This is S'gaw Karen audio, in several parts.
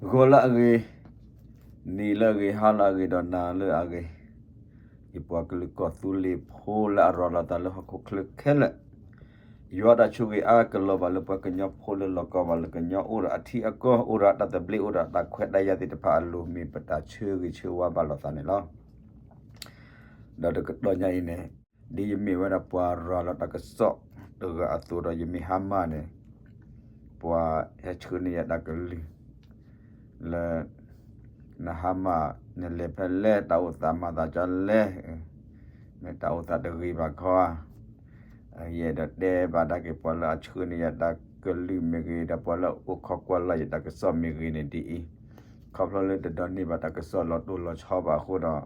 ဂီၤလၢအဂ့ၤ, နံၤလၢအဂ့ၤ, ဟါလၢအဂ့ၤ, ဒီးနၤလၢအဂ့ၤ, ယပှၤကလုာ်ကီၢ်သူလ့ၤဖိလၢအရၤလီၤသးလၢဟီၣ်ခိၣ်ချၢခဲလၢာ်, ယွၤတၢ်ဆိၣ်ဂ့ၤအါကလီၤဘၣ်လၢပှၤကညီဖိလၢလီၤကီဘၣ်လၢကညီအိၣ်ဒီးအထံအကီၢ် အိၣ်ဒီးတၢ်သဘျ့ အိၣ်ဒီးတၢ်ခွဲးတၢ်ယာ်သ့ၣ်တဖၣ်အလိၤ မ့ၢ်ပတၢ်ဆၢဂ့ၤဆၢဝါဘၣ်လိာ်သးန့ၣ်လီၤ. ဒီးတကတီၢ်ညါအံၤန့ၣ်, ဒ်ယမ့ၢ်ဝဲဒၣ်ပှၤရၤလီၤတၢ်ကစီၣ်တဂၤအသိးဒီး ယမ့ၢ်ဟါမၢ်န့ၣ်, ပှၤဟဲဆှၢန့ၢ်ယၤတၢ်ကလုၢ် လၢ နဟါမၢ် နလဲၤဖဲလဲၣ် တၢ်အိၣ်သးမၤသးဒ်လဲၣ်, မ့ၢ်တၢ်အိၣ်သးတဂ့ၤဘၣ်ခီဧါ, ယအဲၣ်ဒိးတဲဘၣ်ဒၣ်က့ၤ ပှၤလၢအဆှၢန့ၢ်ယၤတၢ်ကလုၢ်မ့ၢ်ဂ့ၤ ဒီးပှၤလၢအိၣ်ခိးကွၢ်လီၤယတၢ်ကစီၣ်မ့ၢ်ဂ့ၤန့ၣ်ဒ်အံၤ, ခီဖျိလၢတဒိးန့ၢ်ဘၣ်တၢ်ကစီၣ်လီၤတိၢ်လီၤဆီဘၣ်အဃိဒီး,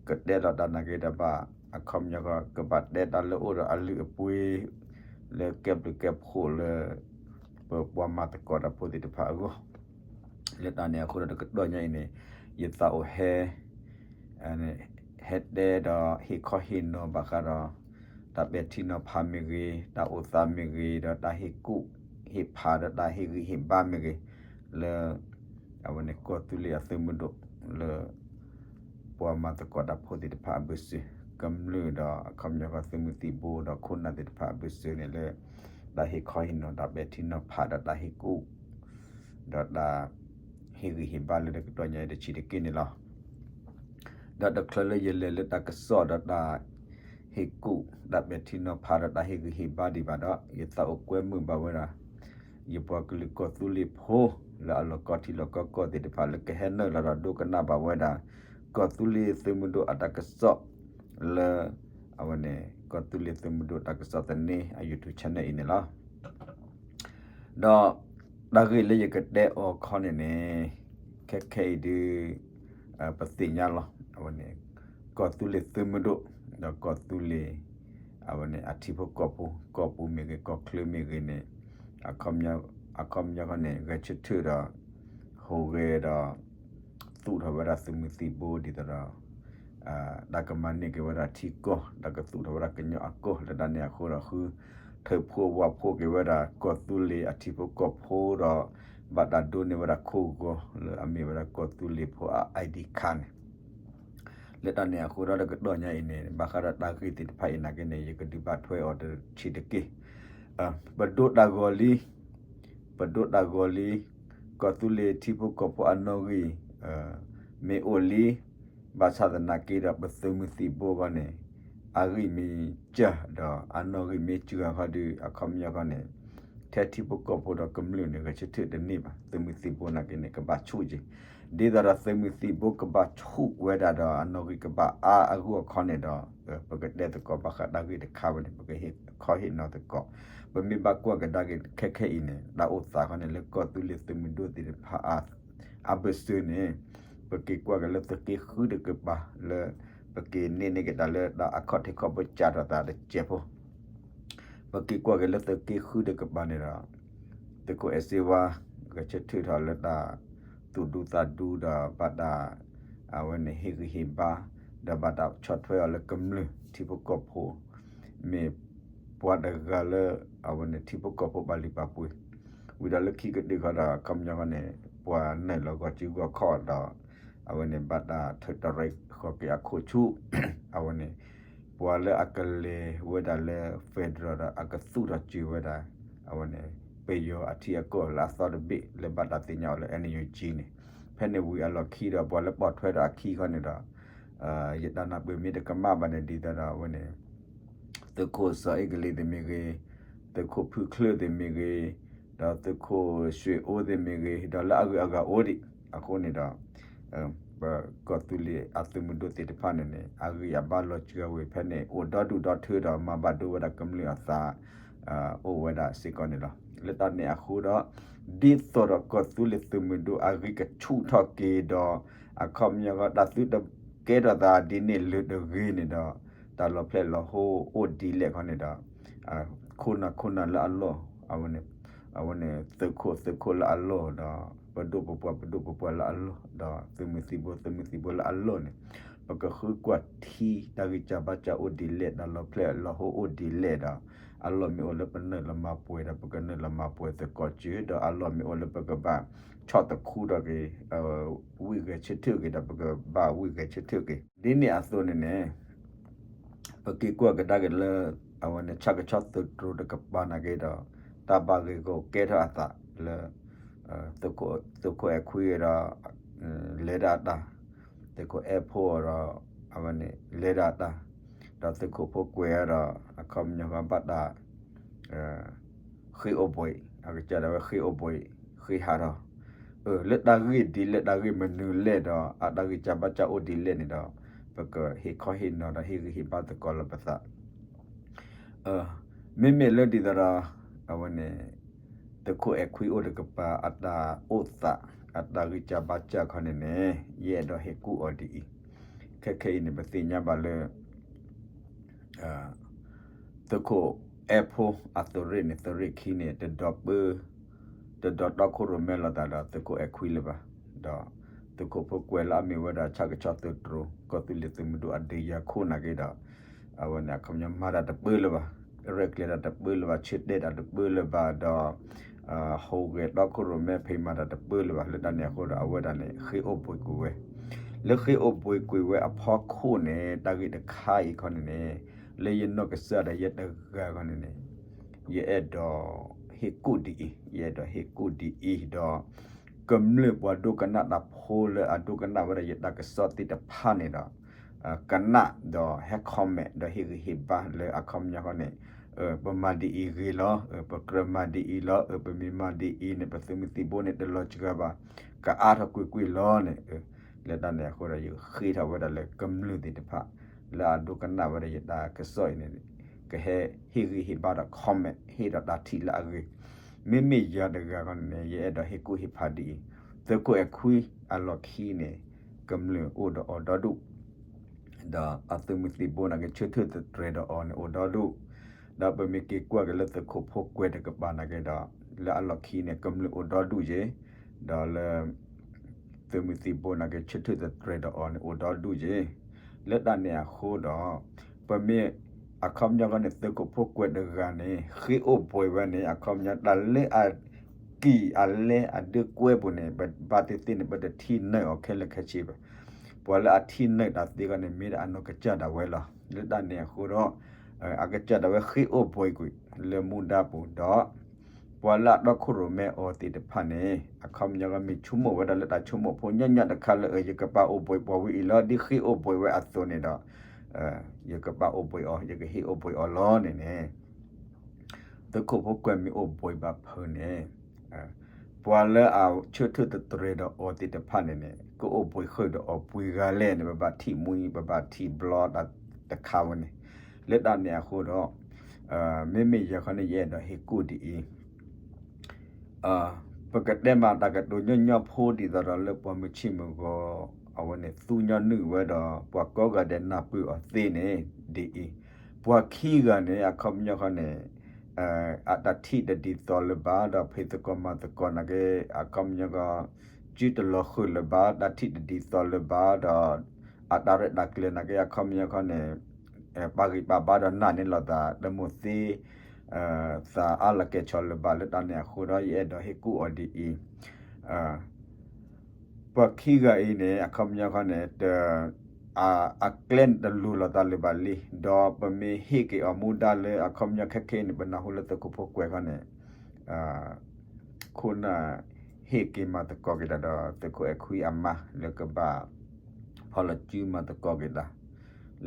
ကတဲလီၤတၢ်နာ်က့တဘၣ်, အခီပညီကဘၣ်တဲတၢ်လၢအိၣ်ဒီးအလုၢ်အပှ့ၤ လၢကဲဘျုးကဲဖှိၣ်လၢ ပပှၤမၤသကိးတၢ်ဖိသ့ၣ်တဖၣ်အဂီၢ်, လၢတၢ်န့ၣ်အဃိဒီးတကတီၢ်ညါအံၤန့ၣ်, ယသးအိၣ်ဟဲ ဟဲတဲဒီးဟ့ၣ်ခီဟ့ၣ်နီၤဘၣ်ဃးဒီး တၢ်ပဲာ်ထံနီၤဖးမ့ၢ်ဂ့ၤ, တၢ်အိၣ်သးမ့ၢ်ဂ့ၤ, ဒီးတၢ်ဟ့ၣ်ကူၣ်ဟ့ၣ်ဖးဒီးတၢ်ဟ့ၣ်ဂံၢ်ဟ့ၣ်ဘါမ့ၢ်ဂ့ၤ, လၢ အဝဲန့ၣ်ကီၢ်သူလ့ၤအသုးမုၢ်ဒိၣ် လၢ ပှၤမၤသကိးတၢ်ဖိသ့ၣ်တဖၣ်အဘၢၣ်စၢၤ, ကမျၢၢ်ဒီးအခီပညီကီၢ်သုးမုၢ်သံၣ်ဘိဒီးခိၣ်နၢ်သ့ၣ်တဖၣ်အဘၢၣ်စၢၤန့ၣ်လၢ တၢ်ဟ့ၣ်ခီဟ့ၣ်နီၤ တၢ်ပဲာ်ထံနီၤဖးဒီးတၢ်ဟ့ၣ်ကူၣ် ဒီးတၢ် ဟ့ၣ်ဂံၢ်ဟ့ၣ်ဘါလၢတကတီၢ်ညါအံၤတဆံးတက့ၢ်န့ၣ်လီၤ. ဒီးတချုးလၢယလဲၤလၢတၢ်ကစီၣ်ဒီးတၢ် ဟ့ၣ်ကူၣ် တၢ်ပဲာ်ထံနီၤဖးဒီးတၢ်ဟ့ၣ်ဂံၢ်ဟ့ၣ်ဘါဒံးဘၣ်ဒီး ယသးအိၣ်ကွဲမုာ်ဘၣ်ဝဲဒၣ် ယပှၤကလုာ်ကီၢ်သူလ့ၤဖိ လၢအလီၤကီထံလီၤကီကီၢ်သ့ၣ်တဖၣ်လၢကဟဲနုာ်လီၤဒီးဒိကနၣ်ဘၣ်ဝဲဒၣ် ကီၢ်သူလ့ၤသုးမုၢ်ဒိၣ်အတၢ်ကစီၣ် လၢ အဝဲန့ၣ် ကီၢ်သူလ့ၤသုးမုၢ်ဒိၣ်တၢ်ကစီၣ်သန့ အ YouTube channel အံၤန့ၣ်လီၤ. ဒီးတၢ်ဂ့ၢ်လၢယကတဲအီၤခီန့ၣ်န့ၣ်, ခဲခဲအံၤဒုး ပသ့ၣ်ညါလီၤ အဝဲန့ၣ် ကီၢ်သူလ့ၤသုးမုၢ်ဒိၣ် ဒီးကီၢ်သူလ့ၤ အဝဲန့ၣ် အထံဖိကီၢ်ဖိ ကီၢ်ပူၤမ့ၢ်ဂ့ၤ ကီၢ်ချၢမ့ၢ်ဂ့ၤန့ၣ် အခီပညီခီန့ၣ် ဂဲၤဆၢထၢၣ်ဒီး ဟူးဂဲၤဒီး သူၣ်ထီၣ်ဝဲဒၣ်သုးမုၢ်သံၣ်ဘိဒ်သိးဒီး တၢ်ကမၤန့ၢ်က့ၤဝဲဒၣ်ထံကီၢ် တၢ်ကသူၣ်ထီၣ်ဝဲဒၣ်ကညီအကီၢ် လၢတၢ်န့ၣ်အဃိဒီး ဃုထၢဖှိၣ်ဝးဖှိၣ်က့ၤဝဲဒၣ် ကီၢ်သူလ့ၤအထံဖိကီၢ်ဖိဒီး ဘၣ်တၢ်ဒိးန့ၢ်ဝဲဒၣ်ခိၣ်ဂီၤ လၢအမ့ၢ်ဝဲဒၣ်ကီၢ်သူလ့ၤဖိအ ID card န့ၣ် လၢတၢ်န့ၣ်အဃိဒီးတကတီၢ်ညါအံၤန့ၣ် ဘၣ်ဃးဒီးတၢ်ဂ့ၢ်သ့ၣ်တဖၣ်အံၤနာ်က့န့ၣ် ယကဒုးဘၣ်ထွဲအီၤတဆံးတက့ၢ်. ပဒိးတၢ်ဂီၤလံ ပဒိးတၢ်ဂီၤလံ ကီၢ်သူလ့ၤထံဖိကီၢ်ဖိအနီၣ်ဂံၢ် မ့ၢ်အိၣ်လံ ဘၣ်ဆၣ်သနာ်က့ဒီးပသုးမုၢ်သံၣ်ဘိခီန့ၣ် အဂံၢ်မ့ၢ်စှၤဒီးအနီၣ်ဂံၢ်မ့ၢ်စှၤခီဒီး အခီပညီခီန့ၣ် ထဲထံဖိကီၢ်ဖိဒီးကမျၢၢ်န့ၣ် ဂဲၤဆၢထၢၣ်တန့ၢ်ဘၣ် သုးမုၢ်သံၣ်ဘိနာ်က့န့ၣ် ကဘၣ်ဆူၣ်က့ၤ ဒ်သိးဒီးသုးမုၢ်သံၣ်ဘိကဘၣ်ဆူၣ်ဝဲဒၣ်ဒီးအနီၣ်ဂံၢ်ကဘၣ်အါအဂီၢ်ခီန့ၣ်ဒီး ပကတဲသကိးဘၣ်ဃးတၢ်ဂ့ၢ်တခါဝဲန့ၣ် ပကဟ့ၣ်ခီဟ့ၣ်နီၤသကိး ပမ့ၢ်ဘၣ်ကွၢ်ကဒါက့ၤခဲခဲအံၤန့ၣ် တၢ်အိၣ်သးခီန့ၣ် လၢကီၢ်သူလ့ၤသုးမုၢ်ဒိၣ်သ့ၣ်တဖၣ် အဘၢၣ်စၢၤန့ၣ် ပက့ၤကွၢ်က့ၤလၢသုးက့ဃုတကပၤ လၢ ပက့ၤန့ၢ်န့ၢ်က့ၤတၢ်လၢတၢ်အခီၣ်ထံးခီၣ်ဘိစးထီၣ်သးတစဲးဖိ ပက့ၤကွၢ်က့ၤလၢသုးက့ဃုတကပၤန့ၣ်ဒီး သုးခိၣ်အဲၣ်စ့ဝါ ဂဲၤဆၢထၢၣ်ထီၣ်လၢတၢ်သူၣ်ဒူသးဒူဒီးဘၣ်တၢ် အဝဲန့ၣ်ဟ့ၣ်ဂံၢ်ဟ့ၣ်ဘါ ဒီးဘၣ်တၢ်ဆီၣ်ထွဲအီၤလၢကမျၢၢ်ထံဖိကီၢ်ဖိ မ့ၢ်ပှၤတဂၤလၢ အဝဲန့ၣ်ထံဖိကီၢ်ဖိပာ်လုၢ်ပာ်ပှ့ၤ ဝံၤဒီးလၢခံကတၢၢ်ခီဒီး အခီပညီခီန့ၣ် ပှၤနုာ်လီၤဂီၤစုဂီၤခီၣ်ဒီး အဝဲန့ၣ်ဘၣ်တၢ်ထုးထီၣ်ရဲၣ်ဃီၤက့ၤအခိၣ်ဆူၣ် အဝဲန့ၣ် ပှၤလၢအကလဲၤဝဲဒၣ်လၢ federal ဒီးအကသူၣ်ထီၣ်စၢၤဝဲဒၣ် အဝဲန့ၣ် ပယီၤအထံအကီၢ်လၢအသီတဘ့ၣ်လၢဘၣ်တၢ်သ့ၣ်ညါအီၤလၢ NUG န့ၣ် ဖဲန့ၣ်ဝံၤအလီၢ်ခံဒီး ပှၤလၢပိာ်ထွဲဒီးအခံခီန့ၣ်ဒီး ယတၢ်နၢ်ပၢၢ်မ့ၢ်တကမၣ်ဘၣ်န့ၣ် ဒ်သိးဒီးအဝဲန့ၣ် သုးခိၣ်စီၤအ့ကလံးသ့ၣ်မ့ၢ်ဂ့ၤ, သုးခိၣ်ဖုချၢၣ်သ့ၣ်မ့ၢ်ဂ့ၤ, ဒီးသုးခိၣ်ရွှ့ၣ်အိၣ်သ့ၣ်မ့ၢ်ဂ့ၤ, ဒီးလၢအဂုၤအဂၤအိၣ်ဒံး အဃိန့ၣ်ဒီး ပကီၢ်သူလ့ၤအသုးမုၢ်ဒိၣ်သ့ၣ်တဖၣ်န့ၣ်န့ၣ် အဂံၢ်အဘါလီၤစှၤဝဲဖဲန့ၣ် အိၣ်ဒီဒူၣ်ဒီထၢဒီးမၤဘၣ်ဒိဝဲဒၣ်ကမျၢၢ်အသး အိၣ်ဝဲဒၣ်စ့ၢ်ကီးန့ၣ်လီၤ. လၢတၢ်န့ၣ်အဃိဒီး ဒ်သိးဒီးကီၢ်သူလ့ၤသုးမုၢ်ဒိၣ်အဂံၢ်ကဆူၣ်ထီၣ်က့ၤဒီး အခီပညီကီး တၢ်သုတကဲထီၣ်သးဒ်န့ၣ်လၢၤတဂ့ၤန့ၣ်ဒီး တၢ်လီၤဖျဲၣ်လီၤဟိအိၣ်ဒ်လဲၣ်ခီန့ၣ်ဒီး ခိၣ်နၢ်ခိၣ်နၢ်လၢအလီၢ် အဝဲန့ၣ် အဝဲန့ၣ်သုးခိၣ်သုးခိၣ်လၢအလီၢ်ဒီး ပဒိၣ်ပပှၢ်ပဒိၣ်ပပှၢ်လၢအလီၢ် ဒီးသုးမုၢ်သံၣ်ဘိသုးမုၢ်သံၣ်ဘိလၢအလီၢ်န့ၣ် ပကဃုကွၢ်ထံ တၢ်ဂံၢ်စၢ်ဘါစၢ်အိၣ်ဒ်လဲၣ်, တၢ်လီၤဖျဲၣ်လီၤဟိအိၣ်ဒ်လဲၣ်ဒီး အလီၢ်မ့ၢ်အိၣ်လၢပနုာ်လီၤမၤပှဲၤဒီး ပကနုာ်လီၤမၤပှဲၤသကိးစု, ဒီးအလီၢ်မ့ၢ်အိၣ်လၢပကဘၣ်ဆီၣ်တခူထီၣ်က့ၤ ဝံၣ်ဂဲၤဆၢထၢၣ်က့ၤဒီး ပကဘၣ်ဝံၣ်ဂဲၤဆၢထၢၣ်က့ၤ. ဒ်န့ၣ်အသိးန့ၣ်န့ၣ် ပက့ၤကွၢ်ကဒါက့ၤလၢ အဝဲန့ၣ် ဆၣ်ကဆီသုးတြိၤတကပၤနာ်က့ဒီး တၢ်ဘၣ်ဂ့ၢ်ဂီၢ်ကဲထီၣ်အသးလၢ သုးခိၣ်အဲၣ်ခွံဒီး လဲၤဒၣ်အတၢ်, သုးခိၣ်အဲၣ်ဖိဒီး အဝဲန့ၣ် လဲၤဒၣ်အတၢ်, ဒီးသုးခိၣ်ဖိကွဲးဒီး အခီပညီဃီဘၣ်တၢ် ဃ့အိၣ်ဘှံး, အကစၢ်ဒၣ်ဝဲဃ့အိၣ်ဘှံး ဃ့ဟးထီၣ်, လၢတၢ်ဂ့ၢ်ဒ်လဲၣ်တၢ်ဂ့ၢ်မနုၤလဲၣ်ဒီး အတၢ်ဂံၢ်စၢ်ဘါစၢ်အိၣ်ဒ်လဲၣ်န့ၣ်ဒီး ပကဟ့ၣ်ခီဟ့ၣ်နီၤဒီးဟ့ၣ်ဂံၢ်ဟ့ၣ်ဘါသကိးလၢပသး မ့မ့ၢ်လၢဒ်သိးဒီး အဝဲန့ၣ် သုးခိၣ်အဲၣ်ခွံအိၣ်တကပၤ အတၢ်အိၣ်သး အတၢ်ဂံၢ်စၢ်ဘါစၢ်ခီန့ၣ်န့ၣ် ယအဲၣ်ဒိးဟ့ၣ်ကူၣ်အီၤဒ်အံၤ, ခဲခဲအံၤန့ၣ် ပသ့ၣ်ညါဘၣ်လၢ သုးခိၣ်အဲၣ်ဖိအသုးရ့ၣ်န့ၣ် သုးရ့ၣ်ခံန့ၣ် တဒီးပၢ တဒီးတီခိၣ်ရိၣ်မဲလိာ်သးဒီးသုးခိၣ်အဲၣ်ခွံလၢၤဘၣ်, ဒီးသုးခိၣ်ဖိကွဲးလၢအမ့ၢ်ဝဲဒၣ်ဆၣ်ကဆီသုးတြိၤ ကီၢ်သူလ့ၤသုးမုၢ်ဒိၣ်အဒုးယၤခိၣ်နာ်က့ဒီး အဝဲန့ၣ် အခီပညီမၤတၢ်တပၢလၢၤဘၣ်, ရဲၣ်ကျဲၤတၢ်တပၢလၢၤဘၣ်, ဆၢတဲာ်တၢ်တပၢလၢၤဘၣ်ဒီး ဟူးဂဲၤတီခိၣ်ရိၣ်မဲဖံးမၤတၢ်တပၢလၢၤဘၣ်, လၢတၢ်န့ၣ်အဃိဒီး အဝဲဒၣ်န့ၣ် ဃ့အိၣ်ဘှံးကွံာ်ဝဲ, လၢဃ့အိၣ်ဘှံးကွံာ်ဝဲအဖီခိၣ်န့ၣ် တၢ်ဂ့ၢ်တခါအံၤခီန့ၣ်န့ၣ် လၢယနီၢ်ကစၢ်ဒီးယဲတဂၤခီန့ၣ်န့ၣ် ယအဲၣ်ဒိးဟ့ၣ်ကူၣ်ဒ်အံၤ, ယအဲၣ်ဒိးဟ့ၣ်ကူၣ်ဒ်အံၤဒီး ကမျၢၢ်ပှၤဒိကနၣ်တၢ်ဖိလၢအဒိကနၣ်ဝဲဒၣ်ယတၢ်ကစီၣ်သ့ၣ်တဖၣ်န့ၣ်ဒီး ကနၣ်ဒီးဟဲ comment ဒီးဟ့ၣ်ဂံၢ်ဟ့ၣ်ဘါလၢအခီပညီဃီန့ၣ် ပမၤဒ်အံၤဂ့ၤလီၤ, ပကြၢးမၤဒ်အံၤလီၤ, ပမ့ၢ်မၤဒ်အံၤန့ၣ် ပသုးမုၢ်သံၣ်ဘိန့ၣ် တလီၤစှၤဘၣ်, ကအါထီၣ်ကွ့ၢ်ကွ့ၢ်လီၤန့ၣ်, လၢတၢ်န့ၣ်အဃိဒီး ယဃ့ထီၣ်ဝဲဒၣ်လၢကမျၢၢ်သ့ၣ်တဖၣ် လၢအဒိကနၣ်ဝဲဒၣ်ယတၢ်ကစီၣ်အံၤန့ၣ် ကဟဲဟ့ၣ်ဂံၢ်ဟ့ၣ်ဘါဒီး comment ဟ့ၣ်ဒီးတၢ်ထံၣ်လၢအဂ့ၤ, မ့မ့ၢ်ယၤတဂၤဃီန့ၣ် ယအဲၣ်ဒိးဟ့ၣ်ကူၣ်ဟ့ၣ်ဖးဒ်အံၤ, သုးခိၣ်အဲၣ်ခွံအလီၢ်ခံန့ၣ် ကမျၢၢ်အိၣ်ဒီးအီၤဒီဒူၣ် ဒီးအသုးမုၢ်သံၣ်ဘိနာ်က့ ဆၢထၢၣ်သတြဲၤဒီးအီၤန့ၣ်အိၣ်ဒီဒူၣ်, ဒီးပမ့ၢ်က့ၤကွၢ်က့ၤလၢသုးခိၣ်ဖိကွဲးတကပၤနာ်က့ဒီး လၢအလီၢ်ခံန့ၣ် ကမျၢၢ်အိၣ်ဒီဒူၣ်က့ၤ, ဒီးလၢ သုးမုၢ်သံၣ်ဘိနာ်က့ ဆၢထၢၣ်သတြဲၤဒီးအီၤန့ၣ်အိၣ်ဒီဒူၣ်က့ၤ, လၢတၢ်န့ၣ်အဃိဒီး ပမ့ၢ်အခီပညီဃီန့ၣ် သုးခိၣ်ဖိကွဲးတဂၤန့ၣ် ဃ့အိၣ်ဘှံးဝဲန့ၣ် အခီပညီတၢ်လၢအ ကံၢ်အလဲအဒၢကွဲပူၤန့ၣ် ပဘၣ်သ့ၣ်သ့ၣ်န့ၣ် ပတထံၣ်နုာ်အီၤခဲလၢာ်ခဲဆ့ဘၣ်. ပှၤလၢအထံၣ်နုာ်တၢ်သ့အဂီၢ်န့ၣ် မ့ၢ်ဒၣ်အနီၢ်ကစၢ်ဒၣ်ဝဲလီၤ. လၢတၢ်န့ၣ်အဃိဒီး အကစၢ်ဒၣ်ဝဲဃ့အိၣ်ဘှံးကွံာ်လၢမူဒါပူၤဒီး ပှၤလၢအတီခိၣ်ရိၣ်မဲအီၤသ့ၣ်တဖၣ်န့ၣ် အခီပညီကမ့ၢ်ဆိကမိၣ်ဝဲဒၣ်လၢတၢ်ဆိကမိၣ်ဖိညီညီတခါလၢ ယကဘၣ်အိၣ်ဘှံးပှၤဝဲအံၤလီၤ ဒ်ဃ့အိၣ်ဘှံးဝဲအသိးန့ၣ်ဒီး ယကဘၣ်အိၣ်ဘှံးအီၤ ယကဟ့ၣ်အိၣ်ဘှံးအီၤလီၤန့ၣ်န့ၣ် သုးခိၣ်ဖိကွဲးမ့ၢ်အိၣ်ဘှံးဘၣ်ဖုးန့ၣ် ပှၤလၢအဆၢထၢၣ်သတြဲၤဒီးအီၤသ့ၣ်တဖၣ်န့ၣ်န့ၣ် ကအိၣ်ဘှံးဃုာ်ဒီးအီၤပှဲၤဂၤလဲၣ်န့ၣ် ပဘၣ်ထံၣ်မှံ ပဘၣ်ထံၣ်ဘျီတၢ်တခါဝဲန့ၣ် လၢတၢ်န့ၣ်အဃိဒီး မ့မ့ၢ်ယၤခီန့ၣ် ယအဲၣ်ဒိးဟ့ၣ်ကူၣ်ဒ်အံၤ ပကတဲမးတၢ်ကတိၤညီညီဖိဒ်သိးဒီးလၢပှၤမုၢ်ဆ့ၣ်မုၢ်ဂီၤ အဝဲန့ၣ်သူညီနုၢ်ဝဲဒီး ပှၤကိးဂၤဒဲးနၢ်ပၢၢ်အီၤသ့န့ၣ် ဒ်အံၤ, ပှၤခံဂၤန့ၣ် အခီပညီဃီန့ၣ် အတၢ်ထံၣ်တဒ်သိးလၢၤဘၣ် ဒီးဖံးသကိးမၤသကိးနာ်က့ အခီပညီဃီ စုတလီၤဃုာ်လၢၤဘၣ် တၢ်ထံၣ်တဒ်သိးလၢၤဘၣ် ဒီး အတၢ်ရဲၣ်တၢ်ကျဲၤနာ်က့ အခီပညီဃီန့ၣ် ပာ်ဂံၢ်ပာ်ဘါဒီးနာ်န့ၢ်လိာ်သး တမိၣ်သ့ သးအါလီၤကဲဆီလၢၤဘၣ် လၢတၢ်န့ၣ်အဃိဒီး ယအဲၣ်ဒိးဟ့ၣ်ကူၣ်အီၤဒ်အံၤ ပှၤခံဂၤအံၤန့ၣ် အခီပညီဃီန့ၣ် တ အကျဲန့ၣ်တလိၤလိာ်သးလၢၤဘၣ်လံ, ဒီးပမ့ၢ်ဟ့ၣ်က့ၤအီၤမူဒါလၢအခီပညီခဲခဲအံၤန့ၣ် ပနၢ်ဟူလၢသုးခိၣ်ဖိကွဲးခီန့ၣ် ခိၣ်နၢ်ဟ့ၣ်က့ၤမၤသကိးက့ၤတၢ်ဒီးသုးခိၣ်အဲၣ်ခွံအမါ လၢကဘၣ် ဖီၣ်လီၤစုမၤသကိးက့ၤတၢ်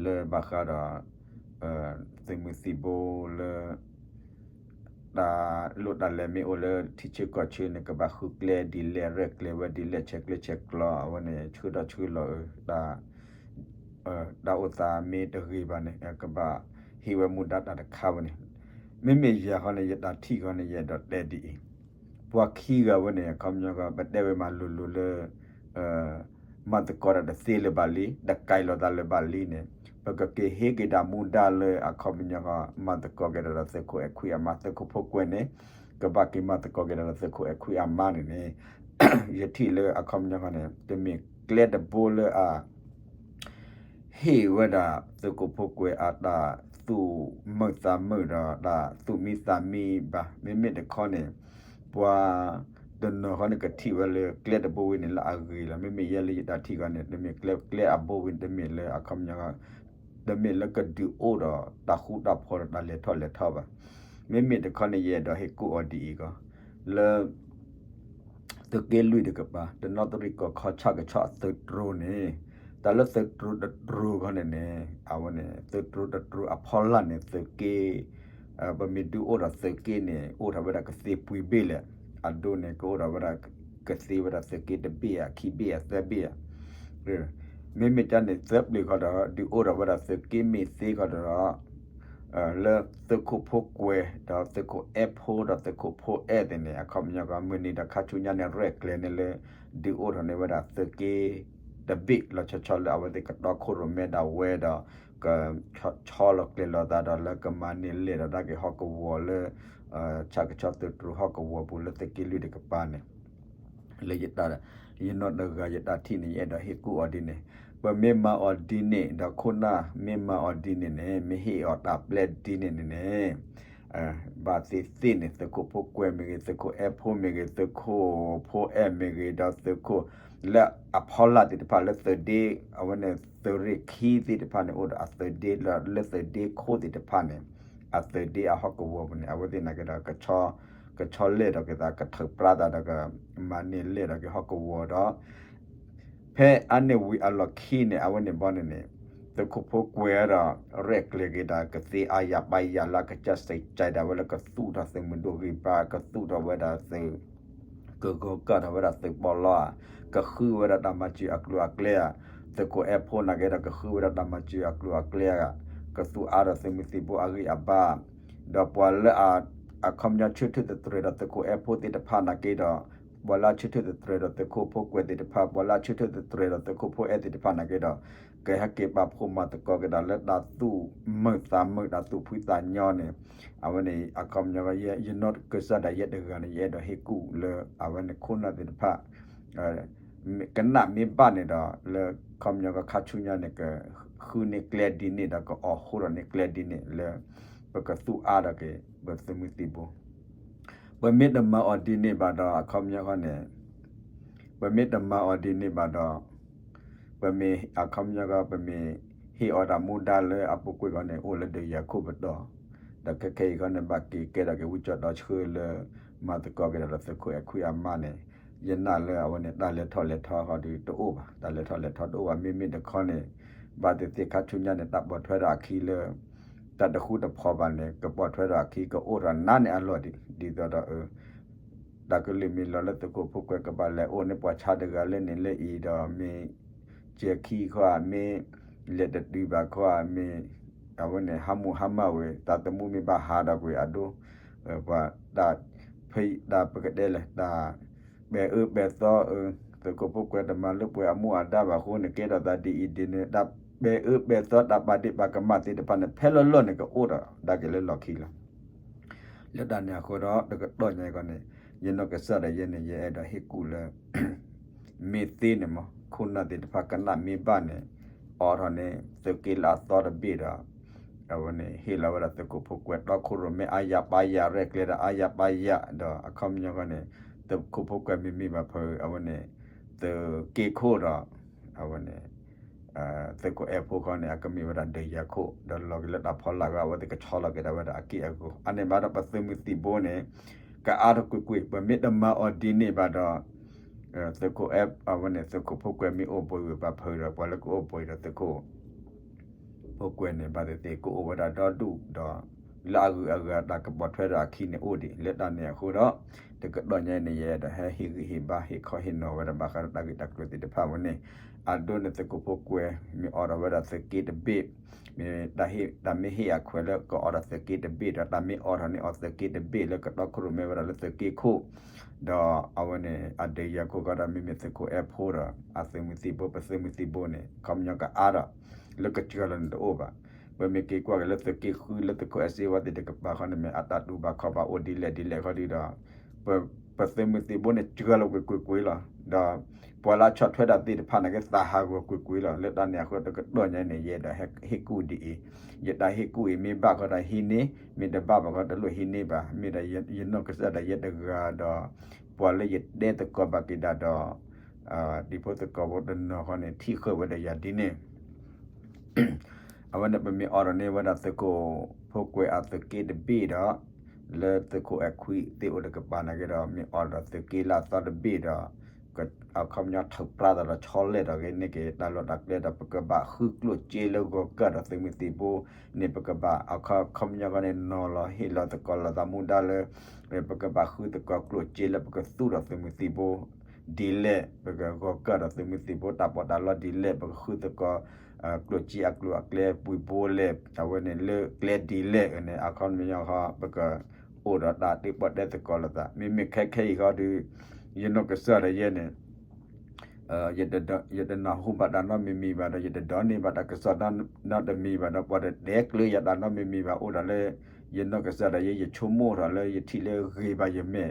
လၢဘၣ်ဃးဒီး သုးမုၢ်သံၣ်ဘိလၢ တၢ်လိၣ်တၢ်လဲၤမ့ၢ်အိၣ်လၢထံဆၢကီၢ်ဆၢန့ၣ် ကဘၣ်ဃုကျဲဒ်လဲၣ် ရဲၣ်ကျဲၤဝဲဒ်လဲၣ် ဆဲးကျၢဆဲးကျိး အဝဲန့ၣ် ဆှၢဒီးဆှၢလီၤ တၢ် တၢ်အိၣ်သးမ့ၢ်တဂ့ၤဘၣ်န့ၣ် ကဘၣ်ဟ့ၣ်ဝဲမူဒါတၢ်တခါဝဲန့ၣ်, မ့မ့ၢ်ယၤဃီန့ၣ် ယတၢ်ထံၣ်ဃီန့ၣ် ယအဲၣ်ဒိးတဲဒ်အံၤ, ပှၤခံဂၤဝဲန့ၣ် အခီပညီဃီ ပတဲဝဲမးလိၤလိၤလၢ မၤသကိးတၢ်တသ့လၢၤဘၣ်လံ တကဲလိာ်သးလၢၤဘၣ်လံန့ၣ် ပကက့ၤဟ့ၣ်က့ၤတၢ်မူဒါလၢအခီပညီဃီ မၤသကိးက့ၤတၢ်ဒီးသုးခိၣ်အဲၣ်ခွံအမါ သုးခိၣ်ဖိကွဲးန့ၣ် ကဘၣ်က့ၤမၤသကိးက့ၤတၢ်ဒီးသုးခိၣ်အဲၣ်ခွံအမါန့ၣ်န့ၣ် ယထံၣ်လၢအခီပညီဃီန့ၣ် တမ့ၢ်ကျဲတဘိလၢအ ဟ့ၣ်ဝဲဒၣ်သုးခိၣ်ဖိကွဲးအတၢ်သူၣ်မုာ်သးမုာ်ဒီးတၢ်သူၣ်မံသးမံဘၣ်. မ့မ့ၢ်တခီန့ၣ် ပှၤတနီၤဃီန့ၣ်ကထံၣ်ဝဲလၢကျဲတဘိဝဲန့ၣ်လၢအဂ့ၤလီၤ. မ့မ့ၢ်ယဲလၢယတၢ်ထံၣ်ဃီန့ၣ် တမ့ၢ်ကျဲ ကျဲအဘိဝဲန့ၣ် တမ့ၢ်လၢအခီပညီ တမ့ၢ်လၢကဒုးအိၣ်ဒီးတၢ်ဃူတၢ်ဖိးဒီးတၢ်လဲၤထီၣ်လဲၤထီဘၣ်. မ့မ့ၢ်တခီန့ၣ် ယအဲၣ်ဒိးဟ့ၣ်ကူၣ်အီၤဒ်အံၤကီး လၢ သုးက့လွံၢ်တကပၤ တနီသရံၣ်ကီၢ်ခီဆၣ်ကဆီအသုးတြိၤန့ၣ် တၢ်လၢသုးတြိၤတတြိၤခီန့ၣ်န့ၣ် အဝဲန့ၣ် သုးတြိၤတတြိၤအဖီလာ်န့ၣ် သုးက့ ပမ့ၢ်ဒုးအိၣ်ဒီးသုးက့န့ၣ် အိၣ်ထီၣ်ဝဲဒၣ်ကသ့ပှဲၤဘ့ၣ်လဲၣ်. အဒိန့ၣ် ကအိၣ်ထီၣ်ဝဲဒၣ်ကသ့ဝဲဒၣ်သုးက့တဘ့ၣ်ဧါ ခံဘ့ၣ်ဧါ သၢဘ့ၣ်ဧါ. မ့မ့ၢ်ကန့ၣ် သၢပျုၤဃီဒီး ဒုးအိၣ်ထီၣ်ဝဲဒၣ်သုးက့မ့ၢ်သ့ဃီဒီး လၢသုးခိၣ်ဖိကွဲး ဒီးသုးခိၣ်အဲၣ်ဖိ ဒီးသုးခိၣ်ဖိအဲၣ်သ့ၣ်န့ၣ် အခီပညီကီး မုၢ်နံၤဒီးခါဆူညါန့ၣ် ရဲၣ်ကျဲၤန့ၣ်လၢ ဒုးအိၣ်ထီၣ်န့ၢ်ဝဲဒၣ်သုးက့ တဘ့ၣ်လီၤဆီဆီလၢအဝဲသ့ၣ်ကတီခိၣ်ရိၣ်မဲဒၣ်ဝဲဒီး ကဆီလီၤကျဲၤလိာ်သးဒီးလၢကမၤန့ၢ်လဲၢ်ဒီးတၢ်က့ၤဟီၣ်ကဝီၤလၢ ဆၣ်ကဆီသုးတြိၤဟီၣ်ကဝီၤပူၤလၢသုးက့လွံၢ်တကပၤန့ၣ် လၢယတၢ် ယနီၢ်တဂၤယတၢ်ထံၣ်န့ၣ် ယအဲၣ်ဒိးဟ့ၣ်ကူၣ်အီၤဒ်န့ၣ်, ပမ့ၢ်မၤအီၤဒ်န့ၣ် ဒီးခိၣ်နၢ်မ့ၢ်မၤအီၤဒ်န့ၣ်န့ၣ် မ့ၢ်ဟ့ၣ်အီၤတၢ်ပျဲဒ်န့ၣ်န့ၣ်န့ၣ် ဘၣ်သ့ၣ်သ့ၣ်န့ၣ် သုးခိၣ်ဖိကွဲးမ့ၢ်ဂ့ၤ, သုးခိၣ်အဲၣ်ဖိမ့ၢ်ဂ့ၤ, သုးခိၣ်ဖိအဲၣ်မ့ၢ်ဂ့ၤ, ဒီးသုးခိၣ်လၢအဖီလာ်သ့ၣ်တဖၣ်လၢသုးဒ့ အဝဲန့ၣ် သုးရ့ၣ်ခံသ့ၣ်တဖၣ်န့ၣ် အိၣ်ဒီးအသုးဒ့လၢ လၢသုးဒ့ခိၣ်သ့ၣ်တဖၣ်န့ၣ် အသုးဒ့အဟီၣ်ကဝီၤပူၤန့ၣ် အဝဲသ့ၣ်နာ်က့ဒီး ကဆီလဲၢ်ဒီးက့ၤသး ကထုးပြါသးဒီး ကမၤန့ၢ်လဲၢ်ဒီးက့ၤဟီၣ်ကဝီၤဒီး ဖဲအါန့ၢ်ဝံၤအလီၢ်ခံန့ၣ် အဝဲန့ၣ်ဘီန့ၣ်န့ၣ် သုးခိၣ်ဖိကွဲးဒီး ရဲၣ်ကျဲၤက့ၤဒီး ကသ့အါယၤပါယၤလၢအကစၢ်စံးကဲးဒၣ်ဝဲလၢကသူၣ်ထီၣ်သုးမုၢ်ဒိၣ်ဂံၢ်ဘါ ကသူၣ်ထီၣ်ဝဲဒၣ်သုး ကဂီၤကၢ်ထီၣ်ဝဲဒၣ်သုးပီးလီဧါ, ကဃုဝဲဒၣ်တၢ်မၤစၢၤအကျိၤအကျဲဧါ, သုးခိၣ်အဲၣ်ဖိနာ်က့ဒီး ကဃုဝဲဒၣ်တၢ်မၤစၢၤအကျိၤအကျဲဧါ, ကသူၣ်အါဒီးသုးမုၢ်သံၣ်ဘိအဂံၢ်အဘါ ဒီးပှၤလၢအ အခီပညီဆၢထၢၣ်သတြဲၤဒီးသုးခိၣ်အဲၣ်ဖိသ့ၣ်တဖၣ်နာ်က့ဒီး ပှၤလၢအဆၢထၢၣ်သတြဲၤဒီးသုးခိၣ်ဖိကွဲးသ့ၣ်တဖၣ် ပှၤလၢအဆၢထၢၣ်သတြဲၤဒီးသုးခိၣ်ဖိအဲၣ်သ့ၣ်တဖၣ်နာ်က့ဒီး ကဟဲက့ၤပာ်ဖှိၣ်မၤသကိးက့ၤဒီးလၢတၢ်သူၣ်မုာ်သးမုာ်တၢ်သူၣ်ဖှံသးညီန့ၣ် အဝဲန့ၣ် အခီပညီ ယနီၢ်ကစၢ်ဒၣ်ယဲတဂၤန့ၣ် ယအဲၣ်ဒိးဟ့ၣ်ကူၣ်လၢအဝဲန့ၣ်ခိၣ်နၢ်သ့ၣ်တဖၣ် ကနၣ်မ့ၢ်ဘၣ်န့ၣ်ဒီး လၢခီပညီကခါဆူညါန့ၣ် ကဃုန့ၢ်ကျဲဒ်န့ၣ်ဒီး ကအီၣ်ဃူထီၣ်န့ၢ်ကျဲဒ်န့ၣ်လၢ ပကသူၣ်အါဒီးက့ၤ ပသုးမုၢ်သံၣ်ဘိ ပမ့ၢ်တမၤအီၤဒ်န့ၣ်ဘၣ်ဒီး အခီပညီဃီန့ၣ် ပမ့ၢ်တမၤအီၤဒ်န့ၣ်ဘၣ်ဒီး ပမ့ၢ်အခီပညီဃီ ပမ့ၢ်ဟ့ၣ်အီၤတၢ်မူဒါလၢအပူၤကွံာ်ဃီန့ၣ် အိၣ်လၢဒုးယၤခိၣ်ပတီၢ်, ဒီးခဲခဲအံၤဃီန့ၣ် ဘၣ်က့ၤကဲထီၣ်က့ၤဝံကၠီဒီဆှၢလၢ မၤသကိးက့ၤဒီးသုးခိၣ်အဲၣ်ခွံအမါန့ၣ် ယနာ်လၢအဝဲန့ၣ် တၢ်လဲၤထီၣ်လဲၤထီဃီဒီးတအိၣ်ဘၣ်, တၢ်လဲၤထီၣ်လဲၤထီတအိၣ်ဘၣ် မ့မ့ၢ်တခီန့ၣ် ဘၣ်သ့ၣ်သ့ၣ်ခါဆူညါန့ၣ် တၢ်ပိာ်ထွဲဒီးအခံလၢ တၢ်တဃူတဖိးဘၣ်န့ၣ် ကပိာ်ထွဲဒီးအခံကအိၣ်ထီၣ်နါန့ၣ်အလီၢ်ဒံး ဒ်သိးဒီး တၢ်ကလုၢ်မ့ၢ်လီၤလၢသုးခိၣ်ဖိကွဲးကဘၣ်လဲၤအိၣ်န့ၢ်ပှၤဆါတဂၤလၢန့ၣ်လၢအံၤဒီး မ့ၢ်စဲၤခံခီဧါ မ့ၢ်လဲၤတတုၤဘၣ်ခီဧါ မ့ၢ် အဝဲန့ၣ် ဟါမူဟါမၢ်ဝဲ တၢ်သမူမ့ၢ်ဘၣ်ဟးဒီးကွံာ်အဒိ ပှၤတၢ် ဖဲတၢ်ပကတဲလဲၣ် တၢ်ပဲာ်အၢပဲာ်သီအၢ သုးခိၣ်ဖိကွဲးတမၤလၢပှဲၤအမူအဒါဘၣ်အဃိန့ၣ် ကဲထီၣ်သးဒ်အံၤဒ်န့ၣ် တၢ်ပဲာ်အၢပဲာ်သီတၢ်ပာ်ဒ့ၣ်ပာ်ကမၣ်သ့ၣ်တဖၣ်န့ၣ် ဖဲလၢလီၢ်န့ၣ် ကအိၣ်ဒီးဒၣ်က့ၤလၢလီၢ်ခံလီၤ. လၢတၢ်န့ၣ်အဃိဒီး တကတီၢ်ညါအံၤဃီန့ၣ် ယနီၢ်ကစၢ်ဒၣ်ယဲန့ၣ် ယအဲၣ်ဒိးဟ့ၣ်ကူၣ်လၢ မ့ၢ်သ့န့ၣ်မ့ၢ် ခိၣ်နၢ်သ့ၣ်တဖၣ်ကနၣ်မ့ၢ်ဘၣ်န့ၣ် အိးထီၣ်န့ၢ်သုးက့လၢအသီတဘ့ၣ်ဒီး အဝဲန့ၣ် ဟ့ၣ်လီၤဝဲဒၣ်သုးခိၣ်ဖိကွဲး တီခိၣ်ရိၣ်မဲအါယၤပါယၤ ရဲၣ်ကျဲၤဒီးအါယၤပါယၤဒီး အခီပညီဃီန့ၣ် သုးခိၣ်ဖိကွဲးမ့မ့ၢ်ဘၣ်ဖဲ အဝဲန့ၣ် သုးက့ခိၣ်ဒီး အဝဲန့ၣ် သုးခိၣ်အဲၣ်ဖိဃီန့ၣ် အကမ့ၢ်ဝဲဒၣ်ဒုးယၤခိၣ် ဒီးလီၤက့ၤလၢတၢ်ဖီလာ်ဂၤ အဝဲသ့ၣ်ကဆီလီၤက့ၤဒၣ်ဝဲဒၣ်အက့ၢ်အဂီၤ အန့ၣ်ဘၣ်ဒီးပသုးမုၢ်သံၣ်ဘိန့ၣ် ကအါထီၣ်ကွ့ၢ်ကွ့ၢ် ပမ့ၢ်တမၤအီၤဒ်န့ၣ်ဘၣ်ဒီး သုးခိၣ်အဲၣ် အဝဲန့ၣ် သုးခိၣ်ဖိကွဲးမ့ၢ်အိၣ်ဘှံးဝံၤဘၣ်ဖဲဒီး ပှၤလၢကအိၣ်ဘှံးဒီးသုးခိၣ် ဖိကွဲးန့ၣ် ဘၣ်သ့ၣ်သ့ၣ်ကအိၣ်ဝဲဒၣ်ဒီဒူၣ်ဒီး လၢအဂုၤအဂၤတၢ်ကပိာ်ထွဲဒီးအခံန့ၣ်အိၣ်ဒံး လၢတၢ်န့ၣ်အဃိဒီး တကတီၢ်ညါအံၤန့ၣ် ယအဲၣ်ဒိးဟဲဟ့ၣ်ဂံၢ်ဟ့ၣ်ဘါ ဟ့ၣ်ခီဟ့ၣ်နီၤဝဲဒၣ်ဘၣ်ဃးဒီးတၢ်ဂ့ၢ်တၢ်ကျိၤသ့ၣ်တဖၣ်ဝဲန့ၣ် အဒိန့ၣ် သုးခိၣ်ဖိကွဲး မ့ၢ်အိးထီၣ်ဝဲဒၣ်သုးက့တဘ့ၣ် မ့ၢ်တၢ်မ့ၢ်ဟ့ၣ်အခွဲးလၢကအိးထီၣ်သုးက့တဘ့ၣ်ဒီး တၢ်မ့ၢ်အိးထီၣ်န့ၢ်အီၤသုးက့တဘ့ၣ်လၢကတီခိၣ်ရိၣ်မဲဝဲဒၣ်လၢသုးက့ခိၣ် ဒီးအဝဲန့ၣ် အဒုးယၤခိၣ်ဃီဒီး မ့မ့ၢ်သုးခိၣ်အဲၣ်ဖိဒီး အသုးမုၢ်သံၣ်ဘိ ပသုးမုၢ်သံၣ်ဘိန့ၣ် ခီပညီကအါဒီး လၢကစၢၢ်လီၤန့ၣ်တအိၣ်ဘၣ်. ပမ့ၢ်က့ၤကွၢ်က့ၤလၢသုးက့ဃုလၢသုးခိၣ်အဲၣ်စ့ဝါသ့ၣ်တကပၤဃီန့ၣ် မ့ၢ်အတၢ်တူၢ်ဘၣ်ခီၣ်ဘၣ်အိၣ်ဒ်လဲၣ်ဒ်လဲၣ်ဃီဒီး ပ ပသုးမုၢ်သံၣ်ဘိန့ၣ် စှၤလီၤကွ့ၢ်ကွ့ၢ်ကွ့ၢ်လီၤ. ဒီးပှၤလၢအဆီၣ်ထွဲတၢ်သ့ၣ်တဖၣ်န့ၣ်က့ သးဟးဂီၤကွ့ၢ်ကွ့ၢ်လီၤ. လၢတၢ်န့ၣ်အဃိ တကတီၢ်ညါန့ၣ် ယအဲၣ်ဒိးဟ့ၣ်ကူၣ်ဒ်အံၤ, ယတၢ်ဟ့ၣ်ကူၣ်အံၤ မ့ၢ်ဘၣ်ဃီဒီးဟံးန့ၢ်, မ့ၢ်တဘၣ်ဘၣ်ဃီတလိၣ်ဟံးန့ၢ်ဘၣ်. မ့ၢ်ဒီးယနီၢ်ကစၢ်ဒၣ်ယဲတဂၤဒီး ပှၤလၢယတဲသကိးဘၣ်က့ၤဒၣ်ဒီး ဒ်ဖိသကိးဖိတနီၤဃီန့ၣ် ထံၣ်ဃုာ်ဝဲဒီးယၤဒ်န့ၣ် အဝဲန့ၣ် ပမ့ၢ်အိးထီၣ်န့ၢ်ဝဲဒၣ်သုးခိၣ်ဖိကွဲးအသုးက့တဘ့ၣ်ဒီး လၢသုးခိၣ်အဲၣ်ခွံသ့ၣ်အိၣ်တကပၤနာ်က့ဒီး မ့ၢ်အိးထီၣ်သုးက့လၢအသီတဘ့ၣ်ဒီး အခီပညီထုးပြးသးဒီးဆီလဲၣ်ထီၣ်က့ၤန့ၢ်က့ၤတၢ်လီၢ်တၢ်ကျဲဒီး ပကဘၣ်ဃုကျိၣ်စ့လၢဂီၤကၢ်ဒီးသုးမုၢ်သံၣ်ဘိန့ၣ် ပကဘၣ်အခီပညီဃီန့ၣ် နီၤလီၤဟ့ၣ်လီၤသကိးလိာ်သးမူဒါလၢ ပကဘၣ်ဃုသကိးကျိၣ်စ့လၢပကသူၣ်ထီၣ်သုးမုၢ်သံၣ်ဘိ ဒ်လဲၣ်, ပကဂီၤကၢ်ဒီးသုးမုၢ်သံၣ်ဘိတၢ်ပီးတၢ်လီဒ်လဲၣ်, ပကဃုသကိး ကျိၣ်စ့အကျိၤအကျဲပှံၤဘိလဲၣ်, အဝဲန့ၣ်လၢကျဲဒ်လဲၣ်န့ၣ် အခီပညီဃီ ပကအိၣ်ဒီးတၢ်တ့ပီၣ်တဲသကိးလိာ်သး. မ့မ့ၢ်ခဲခဲအံၤဃီဒီး ယနီၢ်ကစၢ်ဒၣ်ယဲန့ၣ် ယတနၢ်ဟူဘၣ်တၢ်နီတမံၤမံၤဘၣ်ဒီး ယတဒိးန့ၢ်ဘၣ်တၢ်ကစီၣ်နီတမံၤဘၣ်ဒီး ပှၤတတဲကျၢၤယၤတၢ်နီတမံၤမံၤဘၣ် အိၣ်ဒီးလၢ ယနီၢ်ကစၢ်ဒၣ်ယဲ ယဆိကမိၣ်ထီၣ်လၢယထံၣ်လၢဂ့ၤဘၣ်ယမဲာ်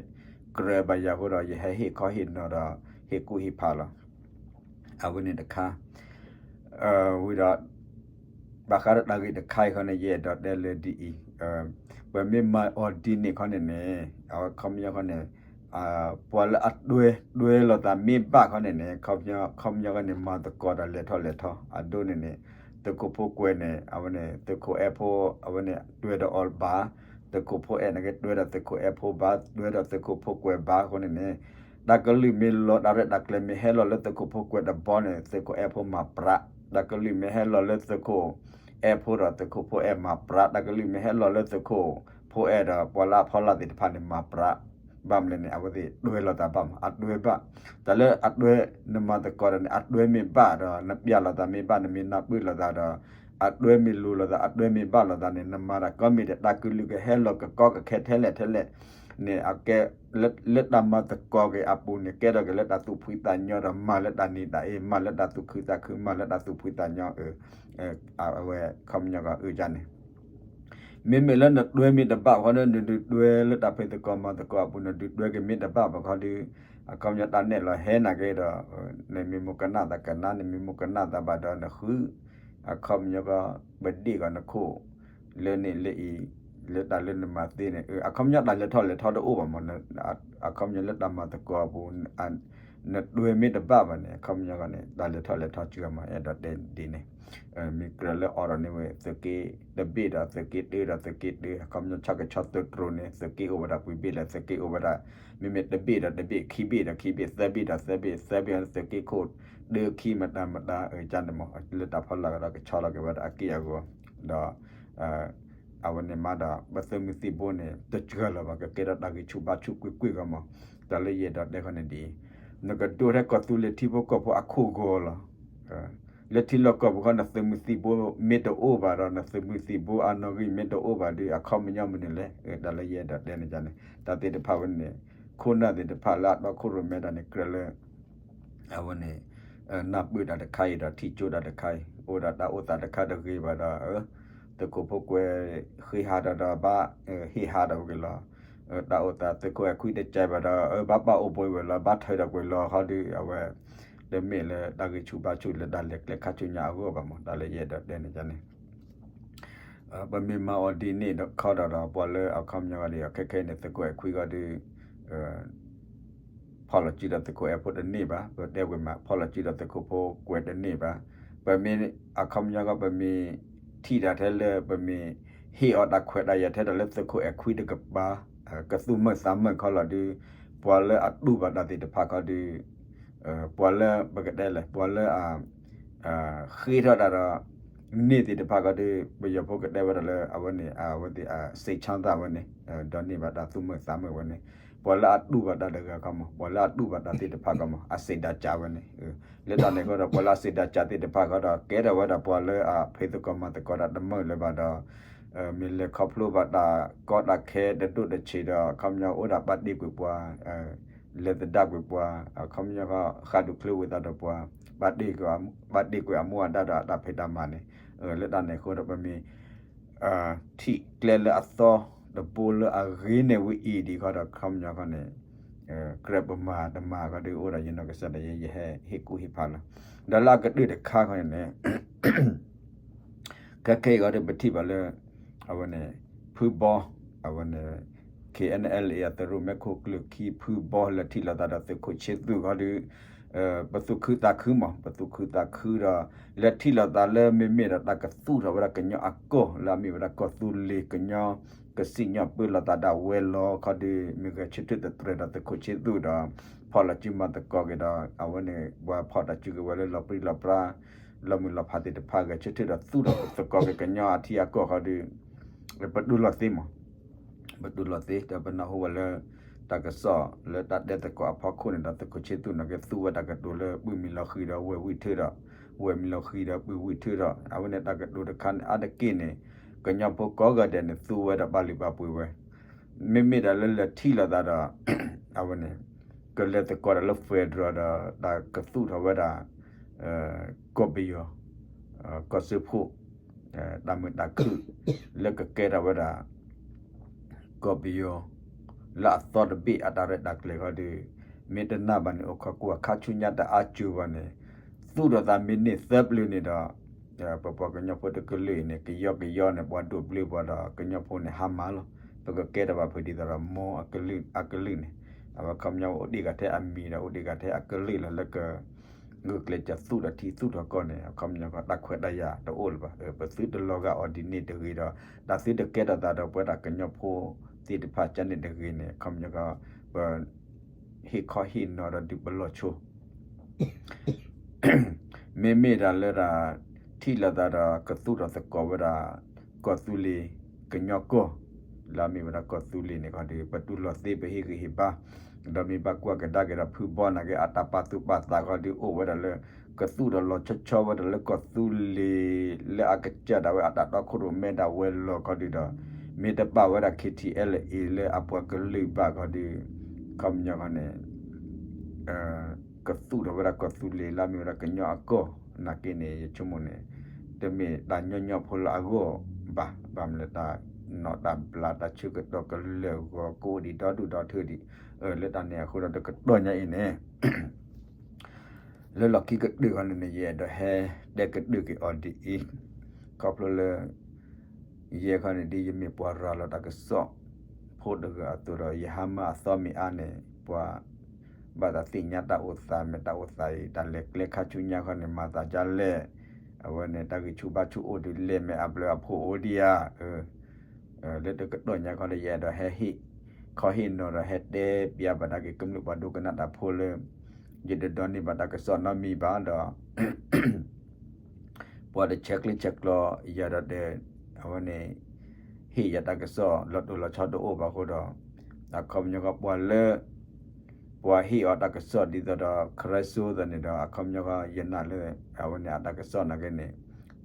ကြၢးဘၣ်ယၤအဃိဒီး ယဟဲဟ့ၣ်ခီဟ့ၣ်နီၤဒီး ဟ့ၣ်ကူၣ်ဟ့ၣ်ဖးလီၤ. အဝဲန့ၣ်တခါ ဝံၤဒီး ဘၣ်ဃးဒီးတၢ်ဂ့ၢ်တခါအံၤဃီန့ၣ် ယအဲၣ်ဒိးတဲလၢဒ်အံၤ, ပမ့ၢ်မၤအီၤဒ်န့ၣ်ခီန့ၣ်န့ၣ် အခီပညီဃီန့ၣ် ပှၤလၢအတွဲ တွဲလိာ်သးမ့ၢ်ဘၣ်ခီန့ၣ်န့ၣ် အခီပညီဃီန့ၣ် မၤသကိးတၢ်လဲၤထီၣ်လဲၤထီ အဒိန့ၣ်န့ၣ် သုးခိၣ်ဖိကွဲးန့ၣ် အဝဲန့ၣ် သုးခိၣ်အဲၣ်ဖိ အဝဲန့ၣ် တွဲဒီးအီၤဘၣ်, သုးခိၣ်ဖိအဲၣ်န့ၣ်က့ တွဲဒီးသုးခိၣ်အဲၣ်ဖိဘၣ်, တွဲဒီးသုးခိၣ်ဖိကွဲးဘၣ်အဃိန့ၣ်န့ၣ် တၢ်ကလုၢ်မ့ၢ်လီၤ တၢ်ရဲၣ်တၢ်ကျဲၤမ့ၢ်ဟဲလီၤလၢသုးခိၣ်ဖိကွဲးတဘီန့ၣ် သုးခိၣ်အဲၣ်ဖိမၤပြး, တၢ်ကလုၢ်မ့ၢ်ဟဲလီၤလၢသုးခိၣ်အဲၣ်ဖိဒီး သုးခိၣ်ဖိအဲၣ်မၤပြး, တၢ်ကလုၢ်မ့ၢ်ဟဲလီၤလၢသုးခိၣ်ဖိအဲၣ်ဒီး ပှၤလၢအဖီလာ်သ့ၣ်တဖၣ်န့ၣ် မၤပြး. ဘၣ်မနုၤလဲၣ်န့ၣ် အဝဲသ့ၣ်တွဲလိာ်သးဘၣ်မး အတွဲဘၣ်. တၢ်လၢအတွဲ နမၤသကိးဒီးန့ၣ် အတွဲမ့ၢ်ဘၣ်ဒီး နပျဲလိာ်သးမ့ၢ်ဘၣ် နမ့ၢ်နၢ်ပၢၢ်လိာ်သးဒီး အတွဲမ့ၢ်လိၤလိာ်သး အတွဲမ့ၢ်ဘၣ်လိာ်သးန့ၣ် နမၤတၢ်ကိးမံၤဒဲး တၢ်ကလုၢ်ကဟဲလီၤကကီကခဲထဲလဲၣ်ထဲလဲၣ်န့ၣ် အကဲ လၢတၢ်မၤသကိးက့ၤအပူၤန့ၣ် ကဲထီၣ်က့ၤလၢတၢ်သူၣ်ဖှံသးညီဒီး မၤလၢတၢ်နံၤတၢ်အ့ မၤလၢတၢ်သူၣ်ခုသးခု မၤလၢတၢ်သူၣ်ဖှံသးညီ အဝဲခီပညီကအုၣ်ယါန့ၣ် မ့မ့ၢ်လၢနတွဲမ့ၢ်တဘၣ်ဃီဒီး နဒုးတွဲလၢတၢ်ဖံးသကိးမၤသကိးအပူၤ နဒုးတွဲက့ၤမ့ၢ်တဘၣ်ဘၣ်ဃီဒီး အခီပညီတၢ်နဲၣ်လီၤဟဲနာ်က့ဒီး နမ့ၢ်မိၣ်ကနၣ်သးကနၣ် နမ့ၢ်မိၣ်ကနၣ်သးဘၣ်ဒီးနဃု အခီပညီကီး ပဒ့ၣ်ကီးနခိၣ် လၢန့ၣ်လၢအံၤ လၢတၢ်လၢနမၤသ့န့ၣ် အခီပညီတၢ်လဲၤထီၣ်လဲၤထီတအိၣ်ဘၣ်မး အခီပညီလၢတၢ်မၤသကိးအပူၤ နတွဲမ့ၢ်တဘၣ်ဘၣ်န့ၣ် အခီပညီကီးန့ၣ် တၢ်လဲၤထီၣ်လဲၤထီစှၤမး အဲၣ်ဒိးတဲဒ်န့ၣ် မ့ၢ်ကြၢးလၢအိးထီၣ်န့ၢ်ဝဲသုးက့တဘ့ၣ်ဒီးသုးက့တၢဒီးသုးက့တၢ အခီပညီဆၣ်ကဆီသုးတြိၤန့ၣ် သုးက့အိၣ်ဝဲဒၣ်ပှဲၤဘ့ၣ်လဲၣ် သုးက့အိၣ်ဝဲဒၣ် မ့မ့ၢ်တဘ့ၣ်ဒီးတဘ့ၣ် ခံဘ့ၣ်ဒီးခံဘ့ၣ် သၢဘ့ၣ်ဒီးသၢဘ့ၣ် သၢဘ့ၣ်သုးက့ခိၣ် တၢခံမတၤမတၤ ကန့ၣ်မး လၢတၢ်ဖီလာ်ကဒီးကဆီလီၤက့ၤဝဲဒၣ်အက့ၢ်အဂီၤ ဒီး အဝဲန့ၣ်မးဒီး ပသုးမုၢ်သံၣ်ဘိန့ၣ် တစှၤလီၤဘၣ် ကကဲထီၣ်တၢ်ဂံၢ်ဆူၣ်ဘါဆူၣ်ကွ့ၢ်ကွ့ၢ်ဂီၢ်မး တၢ်လၢယအဲၣ်ဒိးတဲဃီန့ၣ်ဒ်အံၤ နကဒိးထဲကီၢ်သူလ့ၤထံဖိကီၢ်ဖိအခိၣ်ဂီၤလီၤ လၢထံလီၢ်ကီၢ်ပူၤခီ နသုးမုၢ်သံၣ်ဘိမ့ၢ်တအိၣ်ဘၣ်ဒီး နသုးမုၢ်သံၣ်ဘိအနီၣ်ဂံၢ်မ့ၢ်တအိၣ်ဘၣ်ဒီး အခီပညီမနုၤလဲၣ် တၢ်လၢယအဲၣ်ဒိးတဲန့ၣ်န့ၣ် တၢ်သ့ၣ်တဖၣ်ဝဲန့ၣ် ခိၣ်နၢ်သ့ၣ်တဖၣ်လၢအတီခိၣ်ရိၣ်မဲတၢ်န့ၣ်ကြၢးလၢ အဝဲန့ၣ် နၢ်ပၢၢ်တၢ်တခါအံၤဒီးထံၣ်ကၠိတၢ်တခါအံၤ အိၣ်ဒီးတၢ်အိၣ်သးတခါတဂ့ၤဘၣ်ဒီး သုးခိၣ်ဖိကွဲး ဃ့ဟးဒီးဒီးဘၣ် ဟ့ၣ်ဟးဒီးဝဲက့ၤလီၤ တၢ်အိၣ်သးသုးခိၣ်အဲၣ်ခွံတကဲဘၣ်ဒီး ဘၣ်ပာ်အိၣ်ဘှံးဝဲလီၤ ဘၣ်ထၢဒီးကွံာ်လီၤဃီဒီး အဝဲ တမ့ၢ်လၢတၢ်ဂံၢ်ဆူၣ်ဘါဆူၣ်လၢတၢ်လဲၤကျဲခါဆူညါအဂီၢ်ဘၣ်မး တၢ်လၢယအဲၣ်ဒိးတဲန့ၣ်န့ၣ် ပမ့ၢ်မၤအီၤဒ်န့ၣ်ဒီးခီဒီးဒီး ပှၤလၢအခီပညီဂီၢ်ဒီး ခဲခဲအံၤန့ၣ် သုးခိၣ်အဲၣ်ခွံဂီၢ်ဒီး ဖီၣ်လီၤစုဒီးသုးခိၣ်အဲၣ်ဖိတန့ၢ်ဘၣ် ပတဲဝံၤမး ဖီၣ်လီၤစုဒီးသုးခိၣ်ဖိကွဲးတန့ၢ်ဘၣ် ပမ့ၢ်အခီပညီဂီၢ် ပမ့ၢ်ထံၣ်တၢ်ထဲလၢ ပမ့ၢ်ဟ့ၣ်အီၤတၢ်ခွဲးတၢ်ယာ်ထဲဒီးလၢသုးခိၣ်အဲၣ်ခွံတကပၤ ကသူၣ်မုာ်သးမုာ်ခီလီၤဒီး ပှၤလၢအတူၢ်ဘၣ်တၢ်သ့ၣ်တဖၣ်ခီဒီး ပှၤလၢပကတဲလဲၣ် ပှၤလၢအ ဃ့ထီၣ်တၢ်ဒီး န့ၢ်သ့ၣ်တဖၣ်ခီဒီး ပယီၤဖိကတဲဝဲဒၣ်လၢအဝဲန့ၣ် အဝဲသ့ၣ်အစိတ်ချမ်းသာဝဲန့ၣ် ဒိးန့ၢ်ဘၣ်တၢ်သူၣ်မုာ်သးမုာ်ဝဲန့ၣ် ပှၤလၢအတူၢ်ဘၣ်တၢ်တဂၤခီမး ပှၤလၢအတူၢ်ဘၣ်တၢ်သ့ၣ်တဖၣ်ခီမး အစိတ်ဓာတ်ကျဝဲန့ၣ် လၢတၢ်န့ၣ်ဃီဒီး ပှၤလၢအစိတ်ဓာတ်ကျသ့ၣ်တဖၣ်ခီဒီး ကဲထီၣ်ဝဲဒၣ်ပှၤလၢအဖံးသကိးမၤသကိးတၢ်တမုာ်လၢၤဘၣ်ဒီး မ့ၢ်လဲၤခီဖျိဘၣ်တၢ်ကီတၢ်ခဲတဒိၣ်တဆံးဒီး အခီပညီအိၣ်ဒၣ်ဘၣ်တ့ၢ်ကွံာ်ပှၤ လဲၤသဒၣ်ကွံာ်ပှၤ အခီပညီဃီ ဃးဒူၣ်ချၢဝံၤသးဒီးပှၤ ဘၣ်တ့ၢ်ကွံာ်အမူအဒါဒီးအတၢ်ဖံးတၢ်မၤန့ၣ် လၢတၢ်န့ၣ်အဃိဒီးပမ့ၢ် ထံၣ်ကျဲလၢအသီတဘိလၢအဂ့ၤန့ၢ်ဝဲအံၤဒ်ခီဒီး အခီပညီခီန့ၣ် ကြၢးပမၤတမၤခီဒုးအိၣ်ဒီးယနီၢ်ကစၢ်ဒၣ်ယဲ ယဟဲဟ့ၣ်ကူၣ်ဟ့ၣ်ဖးလီၤ. ဒီးလၢအကတၢၢ်တခါခီန့ၣ်န့ၣ် ခဲခဲအံၤဂီၢ်ဒီးပထံၣ်ဘၣ်လၢ အဝဲန့ၣ် ဖုဘီ အဝဲန့ၣ် K N L A အသုးရိၣ်မဲခိၣ်ကျၢၢ်ခံ ဖုဘီ လဲၤထံၣ်လိာ်သးဒီးသုးခိၣ်ဆ့သူၣ်ခီဒုး ပသူၣ်ခုသးခုမး ပသူၣ်ခုသးခုဒီး လဲၤထံၣ်လိာ်သးလၢမ့မ့ၢ်ဒီးတၢ်ကသူၣ်ထီၣ်ဝဲဒၣ်ကညီအကီၢ် လၢအမ့ၢ်ဝဲဒၣ်ကီၢ်သူလ့ၤကညီ ကစံၣ်ညီၣ်ပၢလီၤသးဒၣ်ဝဲလီၤခီဒုး မ့ၢ်ဂဲၤဆၢထၢၣ်တတြဲၤဒီးသုးခိၣ်ဆ့သူၣ်ဒီး ဖီၣ်လီၤစုမၤသကိးက့ၤဒီး အဝဲန့ၣ် ပှၤဖီၣ်တၢ်စုကဝဲၤလၢလီၤပြံလီၤပြါ လီၤမုၢ်လီၤဖးသ့ၣ်တဖၣ် ဂဲၤဆၢထၢၣ်ဒီးသူၣ်ထီၣ်သကိးက့ၤကညီအထံအကီၢ်ခီဒုး ပတူၢ်လိာ်သ့မး ပတူၢ်လိာ်သ့ ဒီးပနၢ်ဟူဝဲလၢ တၢ်ကစီၣ်လၢတၢ်တဲသကိးအဖီခိၣ်န့ၣ်ဒီး သုးခိၣ်ဆ့သူၣ်န့ၣ်က့ သူဝဲတၢ်ကတိၤလၢ ပုၢ်မံၤလီၤဃံၤဒီးဝဲၢ်ဝံၣ်ထၢၣ်ဒီး ဝဲၢ်မံၤလီၤဃံၤဒီးပုၢ်ဝံၣ်ထၢၣ်ဒီး အဝဲန့ၣ်တၢ်ကတိၤတခါန့ၣ် အါတက့ၢ်န့ၣ် ကညီဖိကိးဂၤဒဲးန့ၣ် သူဝဲဒီးပာ်လုၢ်ပာ်ပှ့ၤဝဲ မ့မ့ၢ်ဒၣ်လၢလဲၤထံၣ်လိာ်သးဒီး အဝဲန့ၣ် ကလဲၤသကိးဒီးလၢ federal ဒီး တၢ်ကသူၣ်ထီၣ်ဝဲဒၣ် ကီၢ်ပယီၤ ကီၢ်စၢဖှိၣ် တၢ်မုာ်တၢ်ခုၣ် လၢကကဲထီၣ်ဝဲဒၣ် ကီၢ်ပယီၤ လၢအသီတဘ့ၣ်အတၢ်ရဲၣ်တၢ်ကျဲၤခီဒုး မ့ၢ်တနာ်ဘၣ်န့ၣ် အိၣ်ခိးကွၢ်ခါဆူညါတအါစၢၤဘၣ်န့ၣ် သူၣ်ထီၣ်သးမ့ၢ်န့ၢ်သၢပျၢၤန့ၣ်ဒီး ပပှၤကညီဖိတကလုာ်အံၤန့ၣ် ကယီကယီန့ၣ် ပှၤဒိးဘျၢပှၤဒီး ကညီဖိန့ၣ်ဟါမၢ်လီၤ. ပကကဲထီၣ်ဘၣ်ဖုးဒ်သိးဒီး မ့ၢ်အကလုာ်န့ၣ် အဝဲခီပညီအိၣ်ဒံးဂၤထဲအမံၤဒီး အိၣ်ဒံးဂၤထဲအကလုာ်လီၤ လၢက ဂုာ်ကျဲးစၢးသူၣ်ထီၣ်ထံသူၣ်ထီၣ်ကီၢ်န့ၣ် အခီပညီကီး တၢ်ခွဲးတၢ်ယာ်တအိၣ်လၢၤဘၣ်. ပသုတလီၤဂာ်အီၤဒ်န့ၣ်တဂ့ၤဒီး တၢ်သုတကဲထီၣ်သးဒီးပဝဲဒၣ်ကညီဖိသ့ၣ်တဖၣ်ကန့ၣ်တဂ့ၤန့ၣ် အခီပညီကီး ပ ဟ့ၣ်ခီဟ့ၣ်နီၤဒီးဒုးပလီၢ်ဆိ မ့မ့ၢ်ဒၣ်လၢဒၣ် ထံၣ်လိာ်သးဒီးကသူၣ်ထီၣ်သကိးဝဲဒၣ် ကီၢ်သူလ့ၤကညီကီၢ် လၢအမ့ၢ်ဝဲဒၣ်ကီၢ်သူလ့ၤန့ၣ်ခီဒီး ပတူၢ်လိာ်သ့ ပဟ့ၣ်ဂံၢ်ဟ့ၣ်ဘါ ဒီးမ့ၢ်ဘၣ်ကွၢ်ကဒါက့ၤဒီးဖုဘီနာ်က့ အတၢ်ပာ်သူၣ်ပာ်သးခီဒီးအိၣ်ဝဲဒၣ်လၢ ကသူၣ်ထီၣ်လီၤဆီဆီဝဲဒၣ်လၢကီၢ်သူလ့ၤ လၢအကစၢ်ဒၣ်ဝဲအတၢ်တီခိၣ်ရိၣ်မဲဒၣ်ဝဲလီၤခီဒီး မ့ၢ်တပာ်ဝဲဒၣ် K T L A လၢအပှၤကလုာ်ဘၣ်ခီဒီး အခီပညီခီန့ၣ် ကသူၣ်ထီၣ်ဝဲဒၣ်ကီၢ်သူလ့ၤလၢအမ့ၢ်ဝဲဒၣ်ကညီအကီၢ်နာ်က့န့ၣ် ယဆိကမိၣ်န့ၣ် တမ့ၢ်တၢ်ညီညီဖိလၢအဂီၢ်ဘၣ်. ဘၣ်မနုၤလၢတၢ်နီၣ်တၢ်ဘျးတၢ်ဆၢကတီၢ်ကလၢာ်ဂီၤကအိၣ်ဒံးဒီဒူၣ်ဒီထၢဒံး လၢတၢ်န့ၣ်အဃိဒီးတကတီၢ်ညါအံၤန့ၣ် လၢလီၢ်ခံကတၢၢ်ခီန့ၣ်န့ၣ် ယအဲၣ်ဒိးဟဲတဲကတၢၢ်က့ၤအီၤဒ်အံၤ ခီဖျိလၢ ယဲခီန့ၣ် ဒ်ယမ့ၢ်ပှၤရၤလီၤတၢ်ကစီၣ်ဖိတဂၤအသိးဒီး ယဟါမၢ်အသီမ့ၢ်အါန့ၣ် ပှၤ ဘၣ်သးသ့ၣ်ညါတၢ်အိၣ်သးမ့ၢ်တၢ်အိၣ်သးအံၤ တၢ်လဲၤကျဲခါဆူညါခီန့ၣ် မၤသးဒ်လဲၣ် အဝဲန့ၣ် တၢ်ဂံၢ်ဆူၣ်ဘါဆူၣ်အိၣ်ဒ်လဲၣ် မ့ၢ်အဘျုးအဖှိၣ်အိၣ်ဒံးဧါ လၢတကတီၢ်ညါခီဒီး ယအဲၣ်ဒိးဟဲဟ့ၣ် ခီဟ့ၣ်နီၤဒီးဟဲတဲပျးဘၣ်ဒၣ်က့ၤ ကမျၢၢ်ပှၤဒိကနၣ်တၢ်ဖိလၢ ယတဒိးန့ၢ်ဘၣ်တၢ်ကစီၣ်နီတမံၤဘၣ်ဒီး ပှၤတဆဲးကျၢဆဲးကျိးယၤဒီး အဝဲန့ၣ် ဟ့ၣ်ယၤတၢ်ကစီၣ်လီၤတိၢ်လီၤဆီတအိၣ်ဘၣ်အဃိဒီး အခီပညီခီပှၤလၢ ပှၤဟ့ၣ်အီၤတၢ်ကစီၣ်ဒ်သိးဒီး ခရၢစိသးန့ၣ်ဒီး အခီပညီခီ ယနာ်လၢ အဝဲန့ၣ်အတၢ်ကစီၣ်နာ်က့န့ၣ်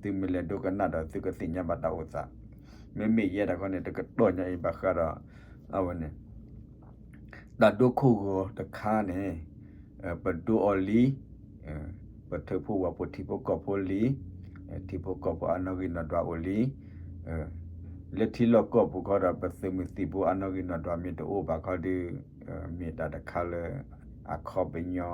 သုမ့ၢ်လဲၤဒိကနၣ်ဒီး သုကသ့ၣ်ညါဘၣ်တၢ်အိၣ်သး မ့မ့ၢ်ယဲဒၣ်ခီန့ၣ် တကတီၢ်ညါအံၤဘၣ်ဃးဒီး အဝဲန့ၣ် တၢ်ဒိခိၣ်ဂီၤတခါန့ၣ် ပဒိအီၤလံ ပထၢဖိဝၤဖိထံဖိကီၢ်ဖိလံ ထံဖိကီၢ်ဖိအနီၣ်ဂံၢ်နီၣ်ဒွးအိၣ်လံ လၢထံလီၢ်ကီၢ်ပူၤခီဒီး ပသုးမုၢ်သံၣ်ဘိအနီၣ်ဂံၢ်နီၣ်ဒွးမ့ၢ်တအိၣ်ဘၣ်ခီဒီး မ့ၢ်တၢ်တခါလၢ အခီပညီ